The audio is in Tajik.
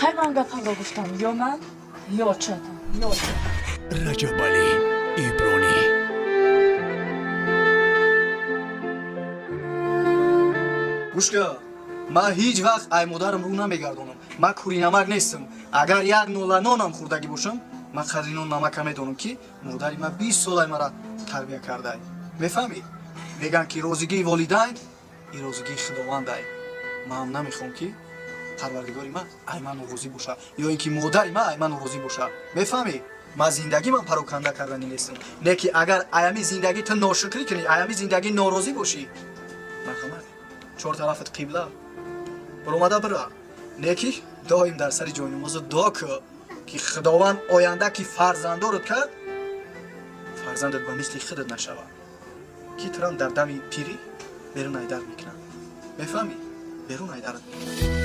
Хай, ман гапамро гуфтам: ё ман, ё очатон, ё очатон. Раҷабалӣ Ибронӣ. Гӯш ка, ман ҳеҷ вақт ай модарам рӯ намегардонам. Ман кӯринамак нестам. Агар як нола нонам хӯрдагӣ бошам, ман қадри нон намака медонам, ки модари ман 20 солай мара тарбия кардай. Мефаҳмӣ? Мегӯянд, ки розигии волидайн ин розигии худовандай. Манам намехоҳам, ки парвардигори ман ай ман норозӣ бошад ё ин ки модари ман ай ман норозӣ бошад. Мефаҳмӣ? Ман зиндагӣ ман пароканда кардани нестам. Не ки агар аями зиндагӣ ту ношукрӣ кунӣ, аями зиндагӣ норозӣ бошӣ, марҳамат, чор тарафат қибла, баромада бира. Не ки доим дар сари ҷойнамозу дуо кӯ, ки худованд оянда ки фарзандорат кард, фарзандат ба мисли худат нашавад, ки турам дар дами пирӣ берун айдар мекунад. Мефаҳмӣ? Берун айдарат мекунад.